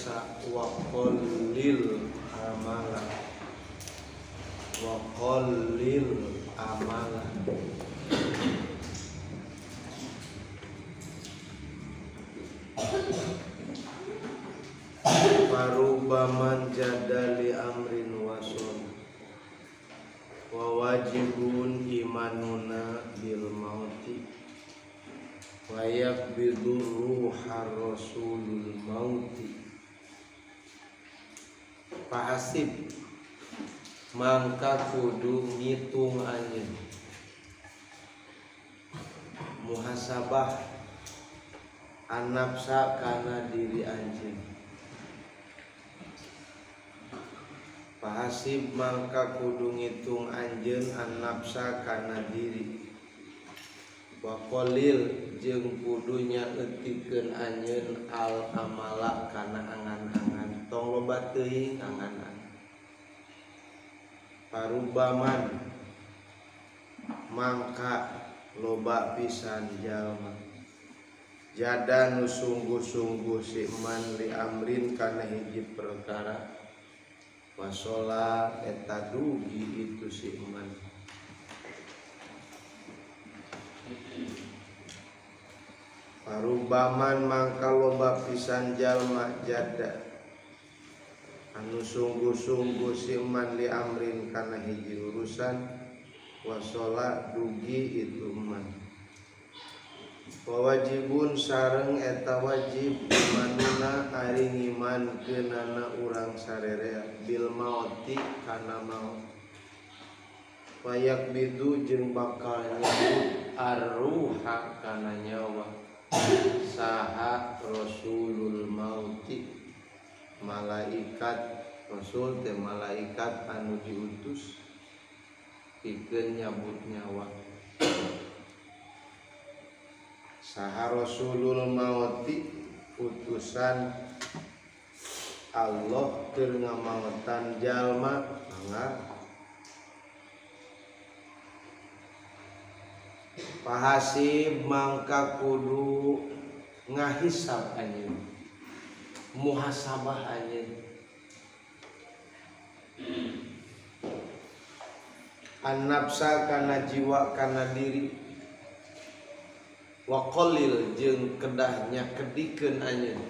an-nafsa wa qallil amala wa qallil amala. Farubaman jadali amrin wason wa wajibun imanuna bil mauti wa yaqbidu ruha rasulul mauti. Pahasib mangka kudu ngitung anjeun muhasabah an-nafsa kana diri anjeun. Pahasib mangka kudu ngitung anjeun an-nafsa kana diri wa qalil jeung kudu nyaeutikeun anjeun al amala kana angan-angan, tong loba teuing angan-angan. Parubaman mangka loba pisan jalma jada nu sungguh-sungguh si man li amrin kana hiji perkara wasola eta dugi itu si man. Parubaman mangka loba pisan jalma jada anu sungguh-sungguh si man li amrin kana hiji urusan wasola dugi itu man. Wa wajibun sareng eta wajib imanuna ari ngiman keunana urang sarerea bil mauti kana maut. Wayak bidu jeung bakal nyebut arruha kana nyawa saha rasulul mauti, malaikat rasul teh malaikat anu diutus pikeun nyabut nyawa. Saha rasulul mauti utusan Allah keur ngamautan jalma mangga. Pahasib mangka kudu ngahisab anjeun, muhasabah anjeun. An-nafsa kana jiwa kana diri wa qalil jeung kedah nyakedikeun anjeun,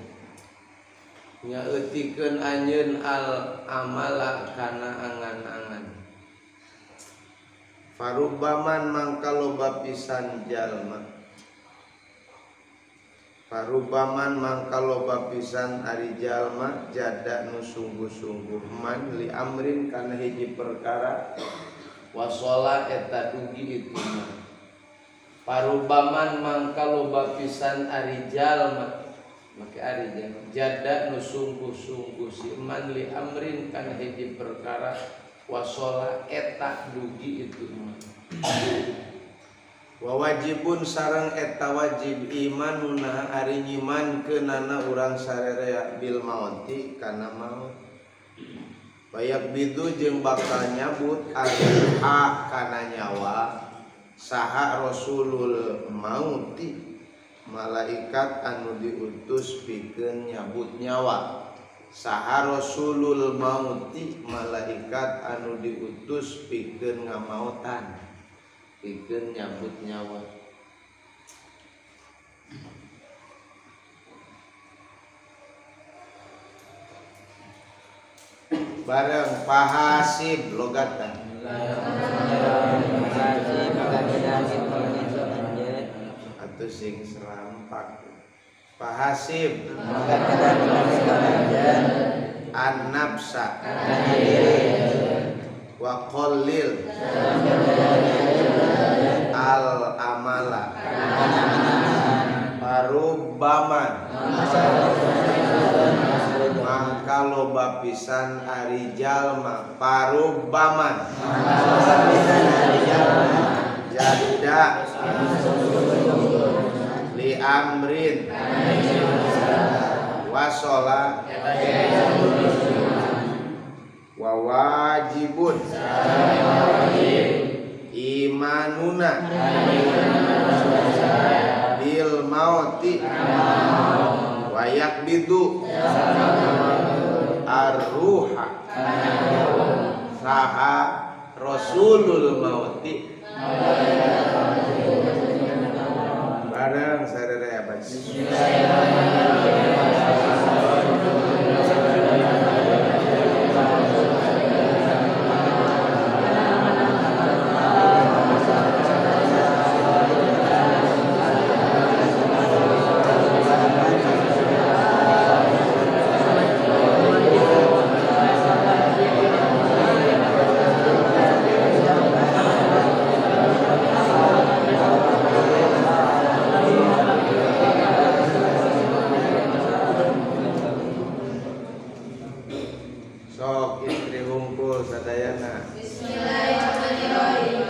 nyaeutikeun anjeun al amala kana angan-angan. Farubaman mangka loba pisan jalma, farubaman mangka loba pisan ari jalma jada nu sungguh-sungguh man li amrin kana hiji perkara wasola eta dugi itu mah. Parubaman mangka loba pisan ari jalma make ari jalma jada nu sungguh-sungguh si man li amrin kana hiji perkara wasola eta dugi itu mah. Wa wajibun sareng eta wajib imanuna ari nyiman keunana urang sarerea bil mauti kana maut. Bayak bidu jeung bakal nyabut arruha kana nyawa saha rasulul mauti, malaikat anu diutus pikeun nyabut nyawa. Saha rasulul mauti malaikat anu diutus pikeun ngamautan, pikeun nyabut nyawa. Bareng pahasib logatan atau sing serampak. Pahasib an-nafsa wa qallil al amala parubaman mangka loba pisan ari jalma parubaman jada li amrin wasola wa wajibun imanuna bil mauti wa yaqbidu Rasulul mauti. Bareng sadaya baca. Sok istri humpul sadayana. Bismillahirrahmanirrahim.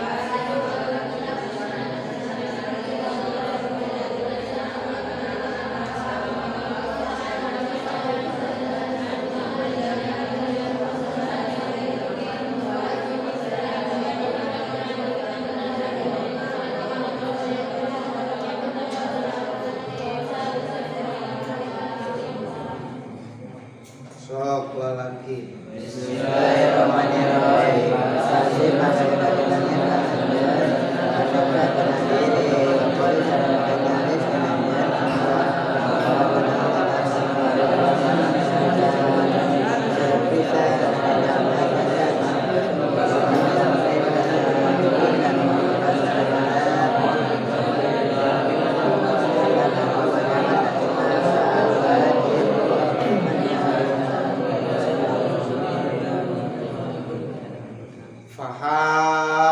Sok lalaki. Bismillahirrahmanirrahim.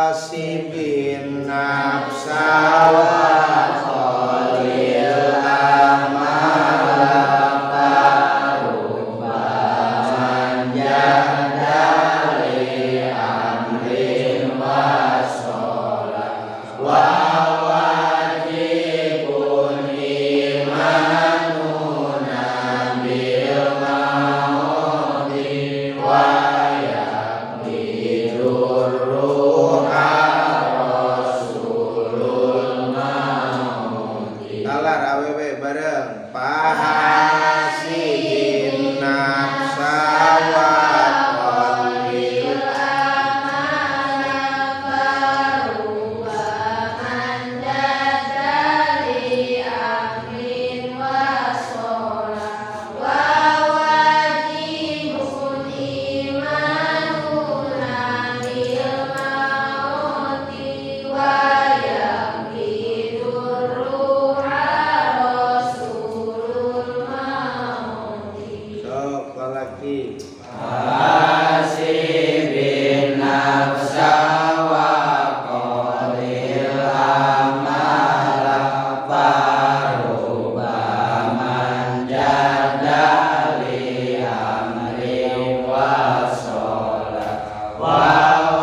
Fahasibin nafsa wa qalil amala faruba man jadali amrin wa sholat wa wajibun imanuna bil mauti wa bareng fahasibin nafsa wa qalil amala faruba man jadali amrin wa sholat wa wajibun imanuna bil mauti wa yaqidur ruha rasulul mauti. Sok lalaki. Hasibin nafsa wa qalil amala faruba man jadali amrin wa sholat wa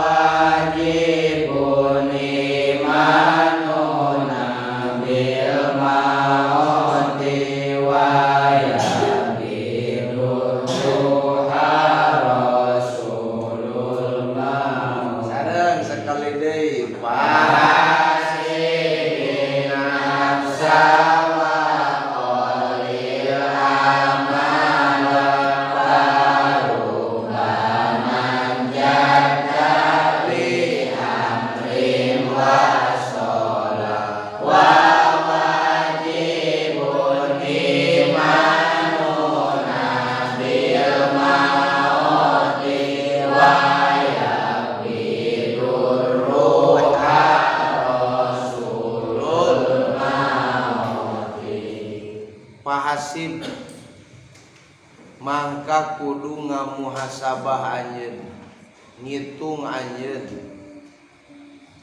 wajibun imanuna bil mauti wa yaqidur ruha rasulul maut. Sareng sekali deui. Fahasibin nafsa wa qalil amala faruba man jadali amrin wa sholat wa wajibun imanuna bil mauti wa yaqidur ruha rasulul mauti. Fahasib mangka kudu ngamuhasabah anjeun, ngitung anjeun.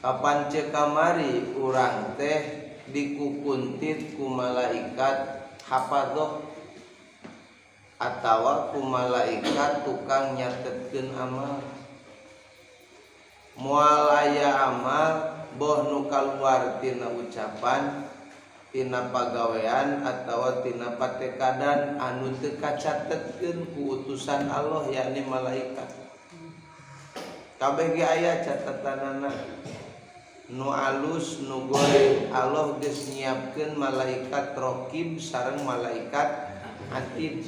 Kapan cek kamari urang teh dikukuntit ku malaikat hafadzah atawa ku malaikat tukang nyatetkeun amal. Moal aya amal boh nu kaluar tina ucapan, tina pagawean atawa tina patekadan anu teu kacatetkeun ku utusan Allah yakni malaikat. Kabeh ge aya catatanana. Nu alus nu goreng Allah geus nyiapkeun malaikat raqib sareng malaikat atid.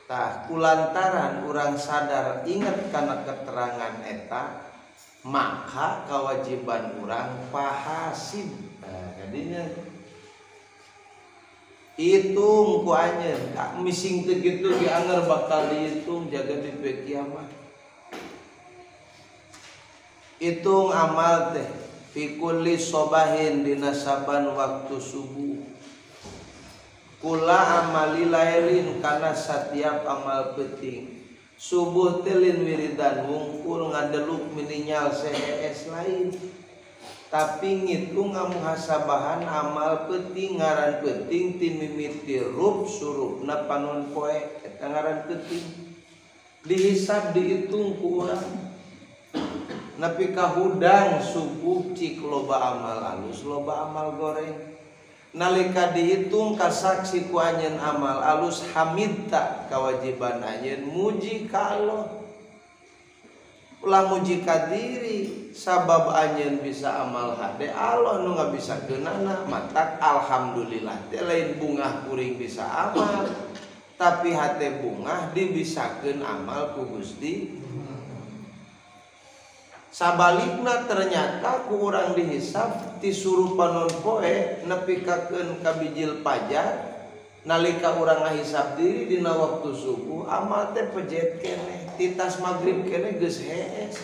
Tah kulantaran urang sadar ingat kana keterangan eta maka kewajiban urang pahasib. Nah, jadinya hitung ku anjeun tak mising teu kitu ge anger bakal dihitung jaga di poe kiamat. Hitung amal teh fi kulli sobahin dina saban waktu subuh. Kula amali lailin kana satiap amal penting. Subuh teh lin wiridan wungkul ngadeluk mininyal sehees lain. Tapi ngitung ngamuhasabahan amal penting ngaran penting ti mimiti rup surupna panon poe eta ngaran penting. Dihisab dihitung ku urang. Nepi ka hudang subuh cik loba amal alus loba amal goreng. Nalika dihitung kasaksi ku anjeun amal alus hamidta kewajiban anjeun muji ka Allah. Ulah muji ka diri sabab anjeun bisa amal hade Allah nu ngabisakeunana matak alhamdulillah teh lain bungah kuring bisa amal tapi hate bungah dibisakeun amal ku Gusti. Sabalikna ternyata ku urang dihisab ti suruh panon poe nepi kakeun ka bijil pajar nalika urang ngahisab diri dina waktu subuh amal teh pejet keneh titas magrib keneh geus hees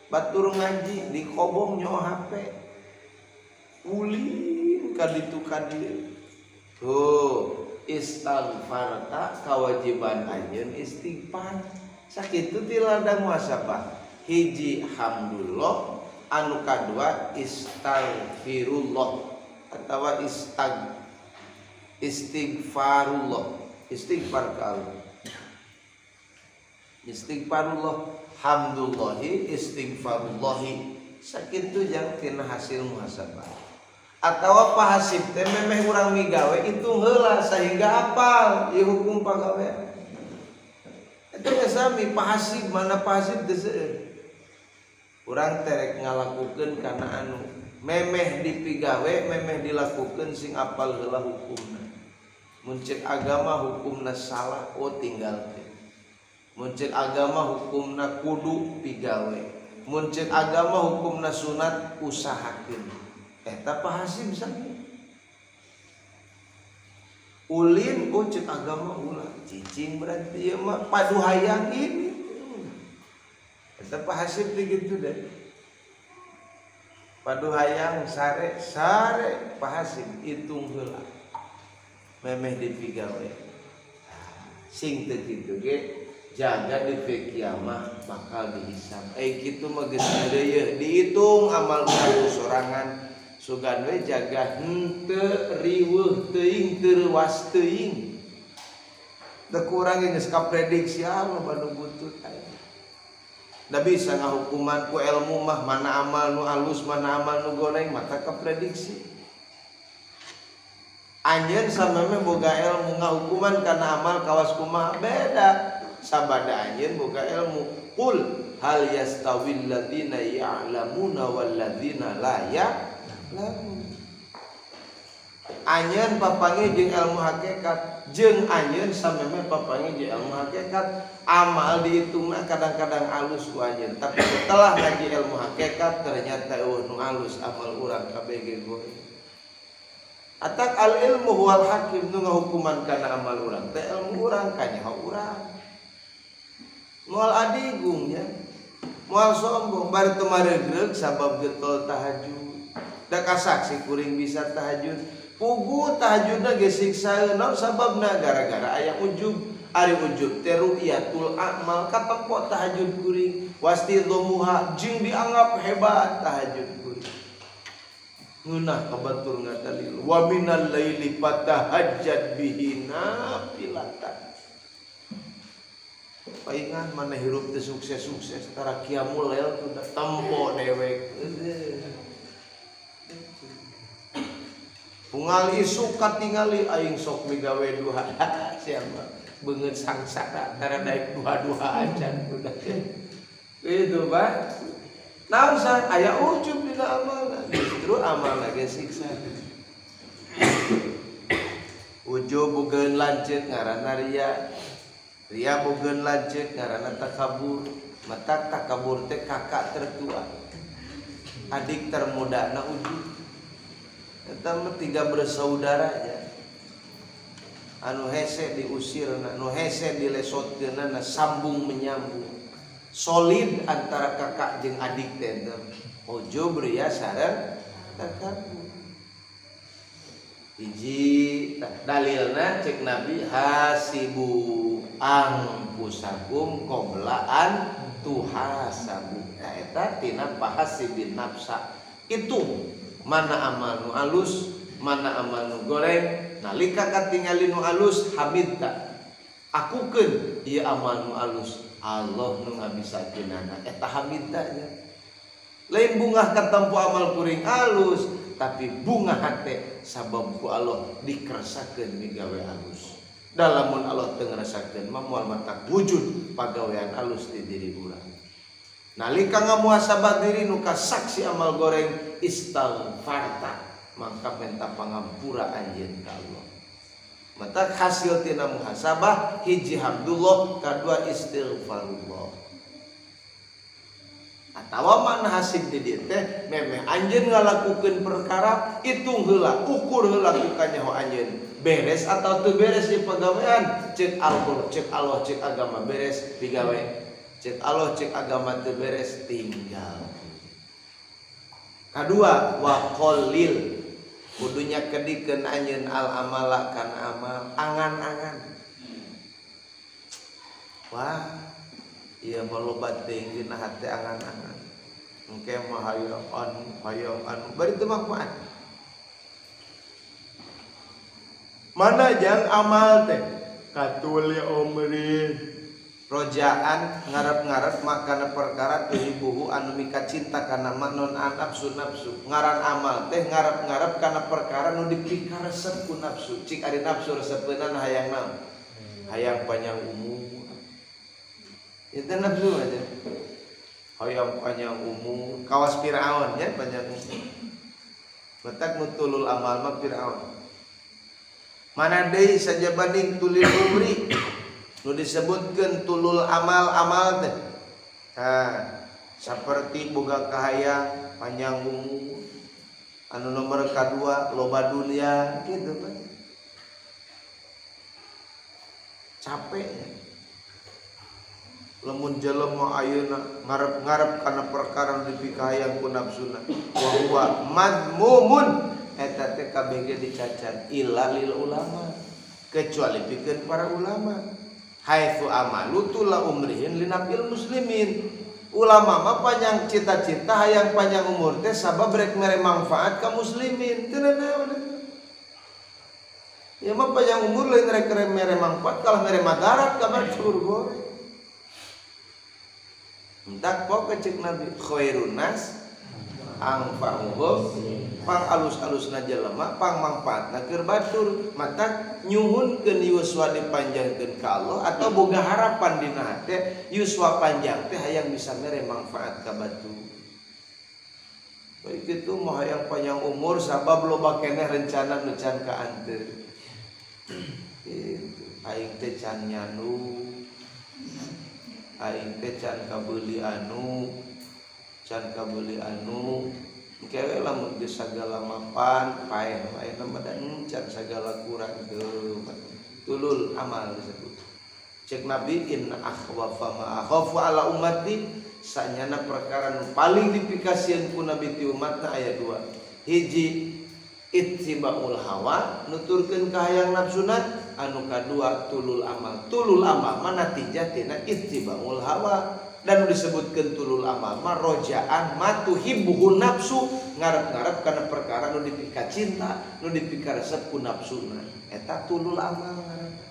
batur ngaji dikobong nyo HP ulin ka ditu ka dieu tuh istighfarta kawajiban anjeun istighfar sakitu ti ladang muhasabah. Hiji hamdulillah anu kadua istaghfirullah atawa istighfarullah istighfar ka Allah istighfarullah hamdulillahi istighfarullahi sakitu jang tina hasil muhasabah atawa pahasib teh memeh urang migawe hitung heula sehingga apal ieu hukum pagawean eta ge sami pahasib mana pahasib teu seueur. Urang terek ngalakukeun kana anu memeh dipigawe memeh dilakukeun sing apal heula hukumna. Mun ceuk agama hukumna salah oh tinggalkeun. Mun ceuk agama hukumna kudu pigawe. Mun ceuk agama hukumna sunat usahakeun. Eta pahasib sami. Ulin oh ceuk agama ulah cicing berarti ieu mah padu hayang ini. Eta pahasib teh kitu deh. Padu hayang sare sare pahasib hitung heula. Memeh dipigawe. Sing teu kitu ge jaga di poe kiamah bakal dihisab. Kitu mah geus ngeureuyeuh dihitung amal urang sorangan. Sugan we jaga henteu riweuh teuing teu reuas teuing. Da kurang geus kaprediksi ah loba nu butut aya. Da bisa ngahukuman ku ilmu mah mana amal nu alus mana amal nu goreng mata kaprediksi. Anjeun sameme boga ilmu ngahukuman kana amal kawas kumaha beda. Sabada anjeun boga ilmu qul hal yastawil ladzina ya'lamuna wal ladzina la ya'lamun. Anjeun papanggih jeung ilmu hakikat jeung anjeun sameme papanggih jeung ilmu hakikat amal dihitungna kadang-kadang alus ku anjeun tapi setelah ngaji ilmu hakikat ternyata eueuh nu alus amal urang kabeh ge goreng. Atak al ilmu huwal hakim nu ngahukuman kana amal urang teh ilmu urang kanyaho urang. Moal adigung nya moal sombong bari teu maregreg sabab getol tahajud. Da kasaksi kuring bisa tahajud. Pugu tahajudna ge siksaeun naon sababna gara-gara aya ujub. Ari ujub teh ru'yatul a'mal katempo tahajud kuring wastidhamuha jeung dianggap hebat tahajud kuring. Ngeunah ka batur ngadalil wa minal laili fatahajjad bihi nafilatan. Paingan mana hirup teh sukses-sukses tara qiyamul lail teh tempo dewek. Unggal isuk katingali aing sok migawe duha siapa beungeut sangsara tara daek duha-duha acan udah. Itu Pak. Naon sah aya ujub dina amalna justru amalna ge siksa. Ujub Ujub bogeun lanceuk ngaranna ria. Ria bogeun lanceuk ngaranna takabur. Matak takabur teh kakak tertua. Adik termuda na ujub. Eta mah tiga bersaudara nya. Anu hese diusirna, anu hese dilesotkeunna, sambung menyambung. Solid antara kakak jeung adik teh. Ujub ria sareng takabur. Hiji dalilna cek Nabi hasibu angpusakum qabla an tuhasabu. Eta tina pahasibin nafsa. Itu mana amal nu alus, mana amal nu goreng. Nalika katingali nu alus hamidta. Akukeun ieu amal nu alus, Allah nu ngabisakeunana. Eta hamidta nya. Lain bungah katempo amal kuring alus, tapi bunga hate sabab ku Allah dikersakeun migawe alus. Dalamun Allah teu ngerasakeun mah moal matak wujud pagawean alus di diri urang. Nalika ngamuhasabah diri nu kasaksi amal goreng istighfarta, mangka minta pangampura anjeun ka Allah. Matak hasil tina muhasabah hiji hamdulillah, kadua istighfarullah. Atawa mana hasib di dieu teh memeh anjeun ngalakukeun perkara hitung heula, ukur heula ku kanyaho anjeun. Beres atau teu beres di pagawean, cek Allah, cek Allah, cek agama beres digawe. Cek Allah, cek agama teu beres tinggal. Kadua wa qalil kudunya kedikeun anjeun al amala kana amal angan-angan. Wah, ieu mah loba teuing dina hate angan-angan. Engke mah hayang anu, hayang anu, bari teu manfaat. Mana jang amal teh katuli umri rojaan ngarep-ngarep makana perkara tuhibuhu anu mika cinta kana maknon an nafsu nafsu ngaran amal teh ngarep-ngarep kana perkara nu dipikaresep ku nafsu. Cik ari nafsu resepeunana hayang naon? Hayang panjang umur. Itu nafsu aja. Hayang panjang umur kawas Firaun nya panjang umur. Matak nu tulul amal mah Firaun. Mana deui sajabaning tulul umri nu disebutkeun tulul amal-amal teh. Nah, saperti boga kahayang panjang umur, anu nomor kadua loba dunia gitu kan. Capek ya. Lamun jelema ayeuna ngarep-ngarep kana perkara nu dipikahayang ku nafsuna wa huwa madmumun eta teh kabeh dicacat illa lil ulama kecuali pikeun para ulama. Haitsu amalu tula umrihin linafil muslimin. Ulama mah panjang cita-cita hayang panjang umur teh sabab rek mere manfaat ka muslimin. Teu naon eta. Ieu mah panjang umur lain rek mere manfaat kalah mere madarat ka batur goreng. Entak poke cek Nabi khairun nas angfa'uhum pang alus-alusna jelema pang mangfaatna keur batur. Matak nyuhunkeun yuswa dipanjangkeun ka Allah atau boga harapan dina hate yuswa panjang teh hayang bisa mere manfaat ka batur. Baik kitu mah hayang panjang umur sabab loba keneh rencana nu can kaanteur. Kitu aing teh can nyanu, aing teh can kabeuli anu, can kabeuli anu. Engke lamun geus sagala mapan paeh ayeuna mah da can sagala kurang teu. Tulul amal disebut. Cek Nabi inna akhwafa ma akhafu ala ummati sanyana perkara nu paling dipikasieun ku Nabi ti umatna aya dua. Hiji ittibaul hawa nuturkeun ka hayang nafsuna, anu kadua tulul amal. Tulul amal mah natijah tina ittibaul hawa. Dan disebutkan tulul amal mah rojaan matuhibbuhu nafsu ngarep-ngarep kana perkara nu dipika cinta, nu dipika resep ku nafsuna. Eta tulul amal ngaranna.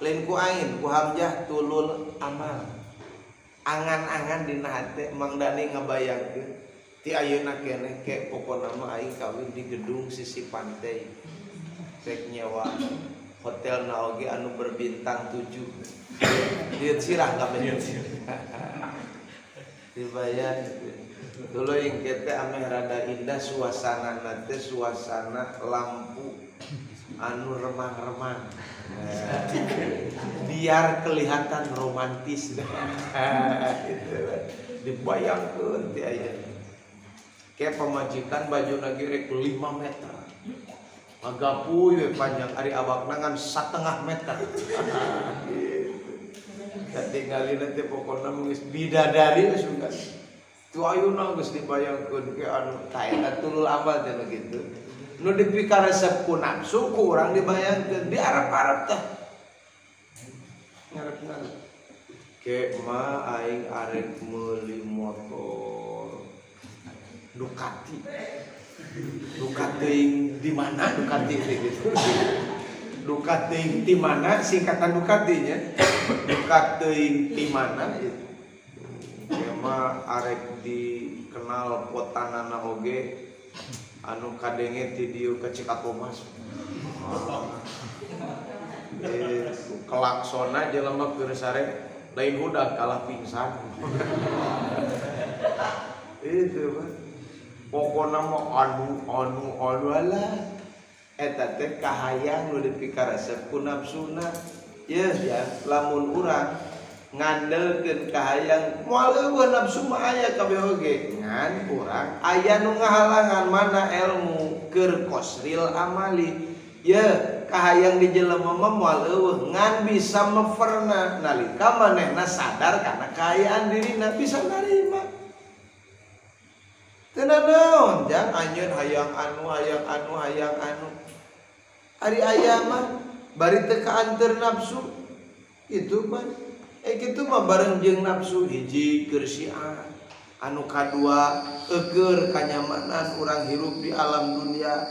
Lain ku ain ku hamzah tulul amal. Angan-angan dina hate Mang Dani ngabayangkeun ti ayeuna keneh ke pokona mah aing kawin di gedung sisi pantai. Rek nyewa hotel na oge anu berbintang 7. Dieu sirah kabeh. Dibayar. Dulu yang kita ameh rada indah suasana nanti suasana lampu anu remang-remang. Biar kelihatan romantis. Dibayangkeun teh aya. Kayak pamajikan baju lagi rek 5 meter. Magapuy we panjang ari awakna ngan 1,5 meter. Katingali nanti pokokna geus bidadari geus sugan. Tu ayeuna geus dibayangkeun ke anu ta eta tulul amal teh nu kitu. Nu dipikaresep ku nafsu ku urang dibayangkeun di Arab-Arab teh. Ngarep-ngarep. Ke ma aing arek meuli motor Ducati. Ducati di mana Ducati teh gitu. Ducati di mana singkatan Ducati nya. Ducati di mana gitu. Ke ma arek dikenal potanana oge anu kadenge ti dieu ka Cikatomas. Kelaksona jelema keur sare lain hudah kalah pingsan. Itu mah pokona mah anu anu anu alah eta teh kahayang nu dipikaresep ku nafsuna. Yeuh ya lamun urang ngandelkeun kahayang moal eueuh nafsu mah aya kabeh oge ngan urang aya nu ngahalangan mana ilmu keur qasril amali. Yeuh kahayang di jelema mah moal eueuh ngan bisa meferna nalika manehna sadar kana kaayaan dirina bisa narima. Teu naon jang anjeun hayang anu hayang anu hayang anu ari aya mah bari teu kaanteur nafsu kitu mah. Kitu mah bareng jeung nafsu hiji keur syiar anu kadua eueur kanyamanan urang hirup di alam dunia.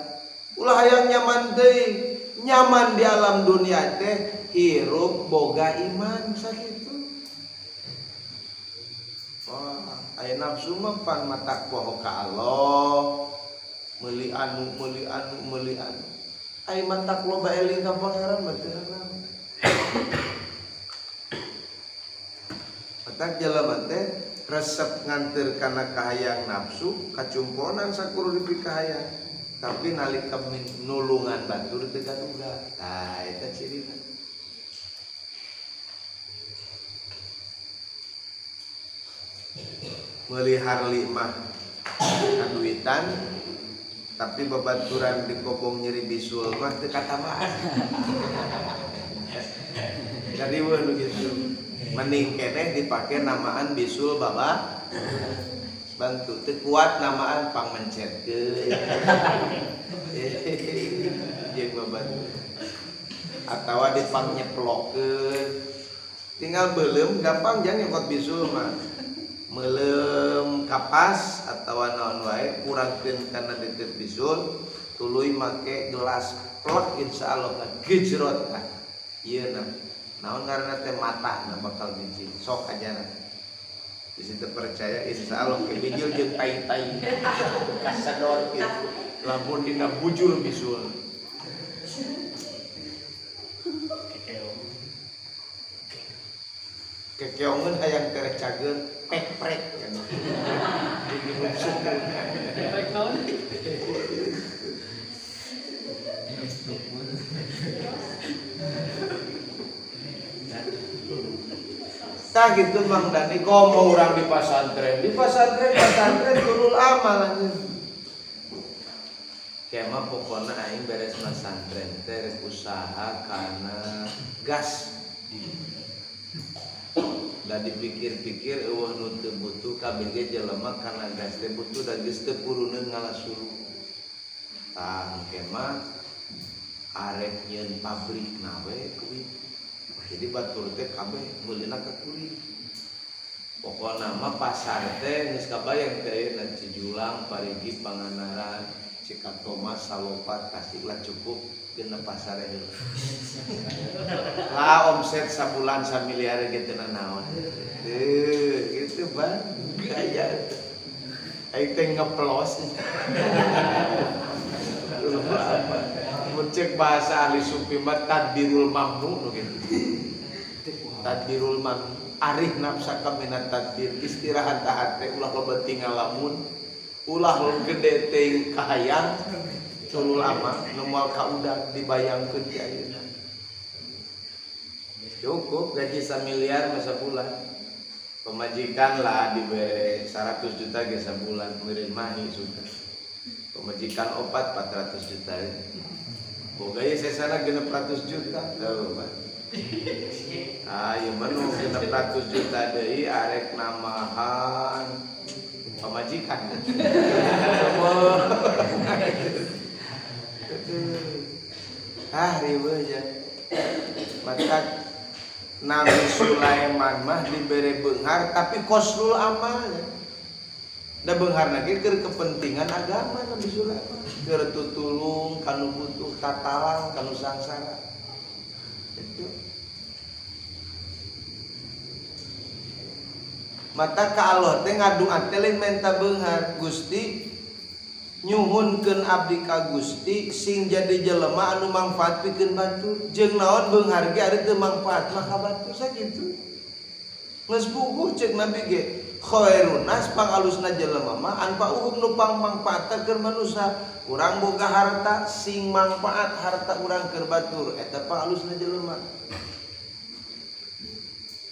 Ulah hayang nyaman teuing, nyaman di alam dunia teh hirup boga iman sakitu. Wah, aya nafsu mah pan matak poho ka Allah, meuli anu meuli anu meuli anu. Aya matak loba eling ka Pangeran mah teu naon. Matak jelema teh resep nganteur kana kahayang nafsu, kacumponan sakudu dipikahayang. Tapi nalika nulungan batur teu kaduga. Tah eta cirina. Meuli Harley mah kaduitan tapi babaturan di kobong nyeri bisul mah teu katamaan. Jadi weuh nu kitu. Mending keneh dipake namaan bisul baba bantu teu kuat namaan pangmencetkeun. Jeung babantu. Atawa dipangnyeplokeun. Tinggal beuleum gampang jang nyokot bisul mah. Meuleum kapas atawa naon wae kurangkeun kana deukeut bisul tuluy make gelas plek insyaallah gejrot tah. Ieu na naon ngaranna teh mata na bakal bijil sok ajana. Di situ percaya insya Allah ke bijil jeung tai-tai kasadot gitu. Lamun dina bujur bisul. Kekeongeun hayang tereh cager pek-prek kan. Prek naon? Tah gitu Mang Dani komo urang di pasantren. Di pasantren pasantren tulul amal anjeun. Kema pokona aing beres masantren teh rek usaha kana gas. Da dipikir-pikir eueuh nu teu butuh kabeh ge jelema kana gas teh butuh da geus teu puruneun ngalasulu. Tah kema arek nyieun pabrik na we kuwi. Jadi batur teh kabeh meulina ka kulit. Pokona mah pasar teh geus kabayang teh ayeuna Cijulang, Parigi, Pangandaran, Cikatomas, Salopa, Tasik lah cukup genep pasar heula. Lah omset sabulan samiliar ge teu nanaon. Gitu ban gaya. Aing teh ngeplos. Mun cek bahasa ahli sufi mah tadbirul mamnu nu kitu. Tadbirul mamnu. Arih nafsaka minat tadbir, istirahat hate ulah loba tinggal lamun, ulah gede teuing kahayang, tulul amal nu moal kaudag dibayangkeun ti ayeuna. Cukup gaji 1 miliar mah sabulan. Pemajikan lah dibere 100 juta ge sabulan, meureun mahi sudah. Pemajikan opat 400 juta. Boga ye sesana 600 juta. Tuh, Pak. Ah, ieu mah nu 600 juta deui arek namahan pamajikan. Ah, riweuh nya. Matak Nabi Sulaiman mah dibere beunghar tapi koslul amal. Da beungharna ge keur kepentingan agama Nabi Sulaiman, keur tutulung kanu butuh, tatalang kanu sangsara. Itu. Mata ka Allah teh ngadua teh lain menta beunghar, Gusti nyuhunkeun abdi ka Gusti sing jadi jelema anu mangfaat pikeun batur. Jeung naon beunghar ge ari teu mangfaat mah ka batur sakitu. Geus puguh ceuk Nabi ge khairun nas pangalusna jelema mah anfa'uhum nu pangmangfaatna keur manusa. Urang boga harta sing mangfaat harta urang keur batur eta pangalusna jelema.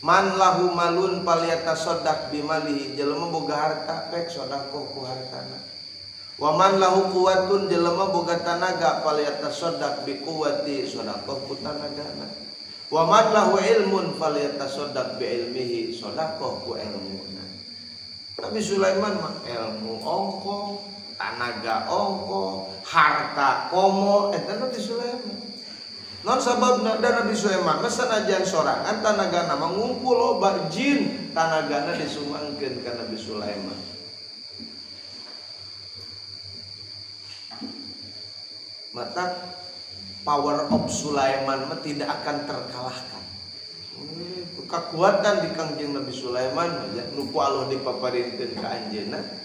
Man lahu malun falyatasaddaq bimalihi, jelema boga harta pek sedekah ku hartana. Wa man lahu quwwatun, jelema boga tanaga falyatasaddaq bi quwwati, sedekah ku tanagana. Wa man lahu ilmun falyatasaddaq bi ilmihi, sedekah ku ilmuna. Nabi Sulaiman mah ilmu ongko, tanaga ongko, harta komo, eta Nabi Sulaiman. Non sababna da Nabi Sulaiman mah sanajan sorangan tanagana mah ngumpul loba jin, tanagana disumbangkeun ka Nabi Sulaiman. Mata power of Sulaiman mah tidak akan terkalahkan. Kekuatan di Kangjeng Nabi Sulaiman mah nu ku Allah dipaparinkeun ka anjeunna.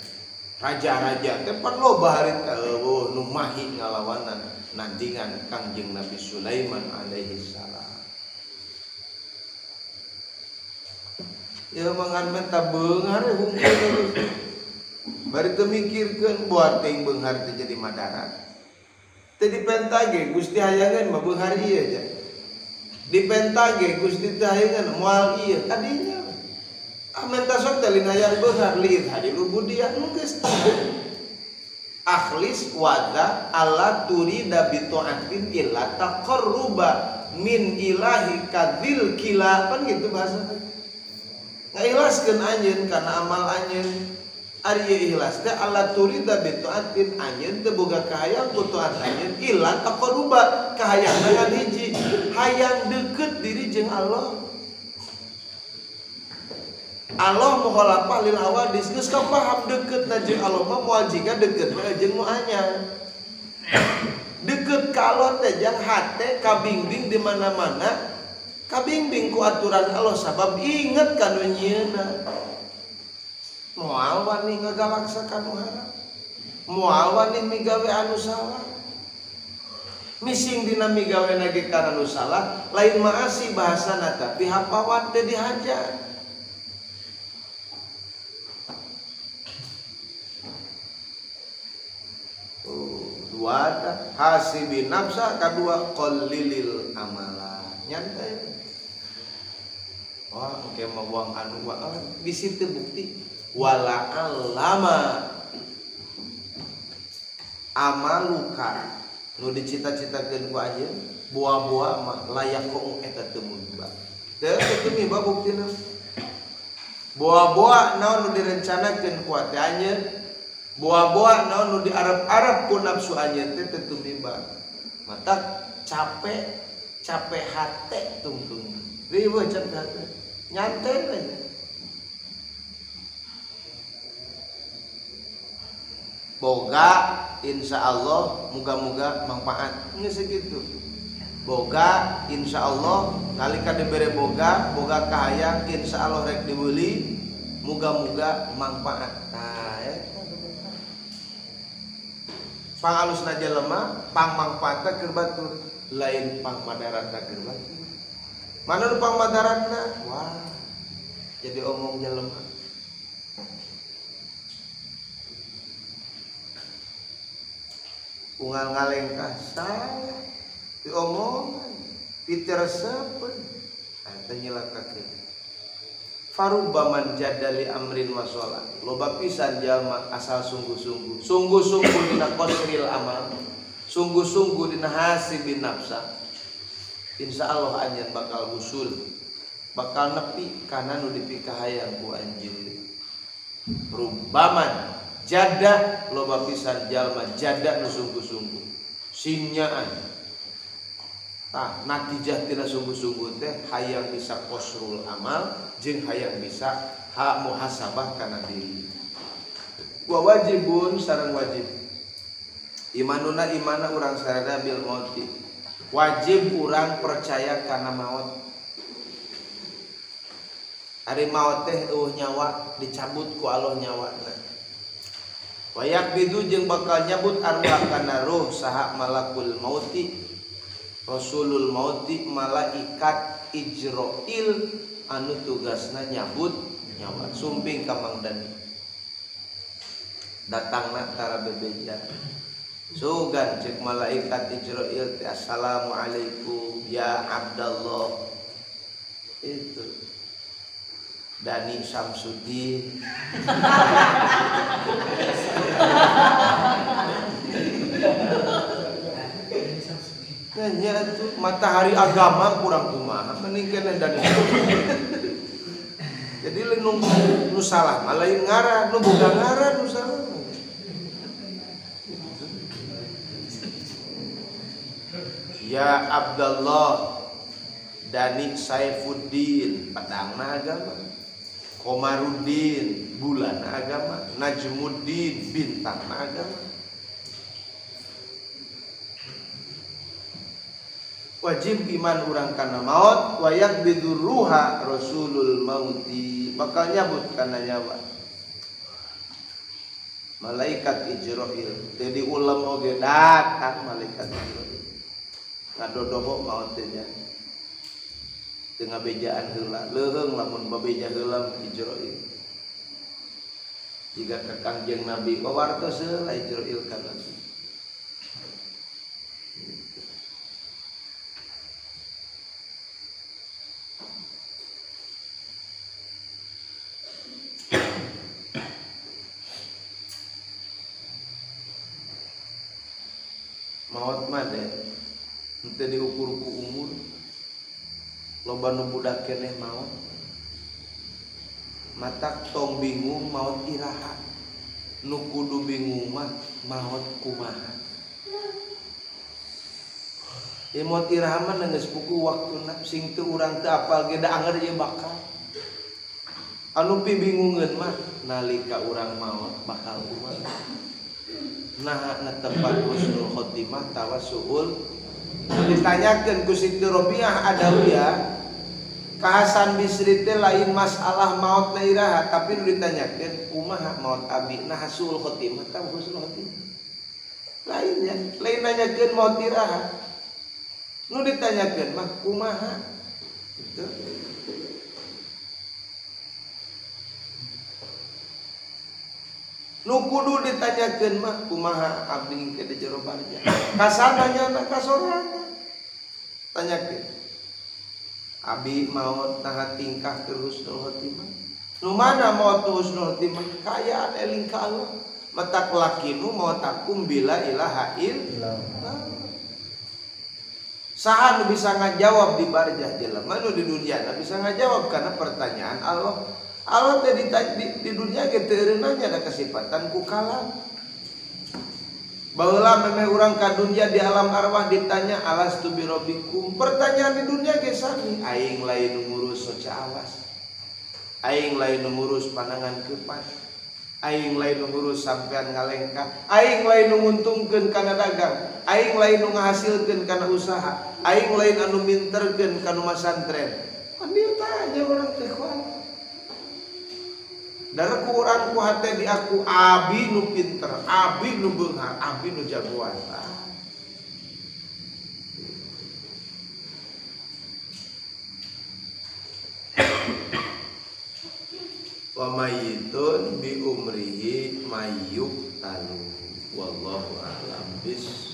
Raja-raja teh pan loba harita eueuh nu mahi ngalawanan nandingan Kangjeng Nabi Sulaiman alaihi salam. Ya mangan menta beunghar hungkul terus. Bari teu mikirkeun buat teuing beunghar teh jadi madarat. Teu dipenta ge Gusti hayangeun mah beunghar ieu ja. Dipenta ge Gusti teh hayangeun moal ieu kadinya. Ah menta sok teh lain hayang beunghar liit hadil ubudiyah geus teh. Akhlis wada alla turida bi ta'atin illa taqarruba min ilahi kadzil kila, pan gitu bahasa. Ngaikhlaskeun anjeun kana amal anjeun. Ari ieu ikhlas teh alla turida bi ta'atin, anjeun teu boga kahayang ku taat anjeun illa taqarruba, kahayang ngan hiji, hayang deukeut diri jeung Allah. Allah mukhalafah lil hawadis, geus kapaham deukeutna jeung Allah mah moal jiga deukeutna jeung nu anyar. Deukeut ka Allah teh jang hate kabingbing di mana-mana, kabingbing ku aturan Allah sabab inget ka nu nyieunna. Moal wani ngagalaksa ka nu haram, moal wani migawe anu salah. Mising dina migawe ge kana nu salah, lain maasi bahasana tapi hapawat teh dihajar. Dua hasibin nafsa, kedua qalilil amala. Nyantai. Wah, oke mau buang anu wah di situ bukti wala alama amaluka nu dicita-citakeun ku anjeun buah-buah mah layak kok eta teu mimba. Teu teu mimba buktina. Buah-buah naon nu direncanakeun ku ate anjeun, buah-buah naon nu diarep-arep ku nafsu anjeun teh teu tumimba. Mata capek, capek hate tungtung. Riweuh capek hate. Nyantai we. Boga insya Allah muga-muga manfaat. Geus sakitu. Boga insya Allah nalika dibere boga, boga kahayang insya Allah rek dibeli, muga-muga manfaat. Nah, ya. Pangalusna jelema, pangmangfaatna keur batur, lain pangmadaratna keur batur. Mana nu pangmadaratna? Wah. Jadi omong jelema. Unggal ngalengkah salah diomongan piteresepeun eta nyilakakeun. Farubaman jadali amrin wasola loba pisan jalma asal sungguh-sungguh sungguh-sungguh dina qasril amal sungguh-sungguh dina hasibin nafsa insyaallah anjeun bakal husul bakal nepi kana nu dipikahayang ku anjeun. Rubaman jada loba pisan jalma jada nu sungguh-sungguh sinyaan tah natijah tina sungguh-sungguh teh hayang bisa qasrul amal jeung hayang bisa hak muhasabah kana diri. Wa wajibun sareng wajib imanuna imana urang sarada bil mauti wajib urang percaya kana maut. Ari maut teh eueuh nyawa dicabut ku Allah nyawana. Wayak bidu jeung bakal nyabut arwah kana ruh saha malakul mauti rasulul mauti malaikat Ijroil anu tugasna nyabut nyawa sumping ka Mang Dani datangna tara bebeja sugan cek malaikat Ijroil teh assalamualaikum ya Abdallah itu Dani Samsudin. Nanya tuh matahari agama kurang kumaha mending keneh Dani. Jadi lain nu salah mah lain ngaran nu boga ngaran nu salah. Ya Abdallah Dani Saifuddin pedangna agama, Komaruddin bulan agama, Najmuddin bintang agama. Wajib iman urang kana maut wayak bidurruha rasulul mauti bakal nyabut kana nyawa malaikat Ijroil teh diulem oge datang malaikat Ijroil ngadodoho maut teh nya teu ngabejaan heula leuheung lamun babeja heula Ijroil jika ka Kangjeng Nabi wawartos heula Ijroil ka Nabi. Maot mah deh henteu diukur ku umur loba nu budak keneh maot matak tong bingung maot iraha nu kudu bingung mah maot kumaha. Ieu maot iraha mah geus buku waktuna sing teu urang teu apal ge da anger ieu bakal anu pibingungeun mah nalika urang maot bakal kumaha. Nah netepan husnul khotimah tawassul ditanyakeun ku Siti Robiah Adawiyah ka Hasan Bisri teh lain masalah maot na iraha tapi nu ditanyakeun kumaha maot abi nah husnul khotimah tawa husnul khotimah lainnya lain nanyakeun maot iraha nu ditanyakeun mah kumaha gitu. Nu kudu ditanyakeun mah kumaha abdi engke di jero barja kasana nya kasorangan tanyakeun abi maot naha tingkah keur husnul khotimah nu mana maot husnul khotimah kaayaan eling ka Allah matak lakinu mautakum bila ilaha illallah. Saha nu bisa ngajawab di barjah jelema nu di dunia na bisa ngajawab karena pertanyaan Allah. Allah teh di dunia ge teu eureunanya ada kesifatan ku kalam. Baheula memeh urang ka dunia di alam arwah ditanya alastu bi rabbikum. Pertanyaan di dunia ge sami, aing lain nu ngurus soca awas. Aing lain nu ngurus pandangan kepas. Aing lain nu ngurus sampean ngalengkah. Aing lain nu nguntungkeun kana dagang. Aing lain nu ngahasilkeun kana usaha. Aing lain anu minterkeun kana masantren. Kan dia tanya urang teh kuat. Dari ku urang ku hate di aku abi nu pinter, abi nu beunghar, abi nu jagoan. Wa mayyitun bi umrihi mayyuk talu. Wallahu a'lam bis.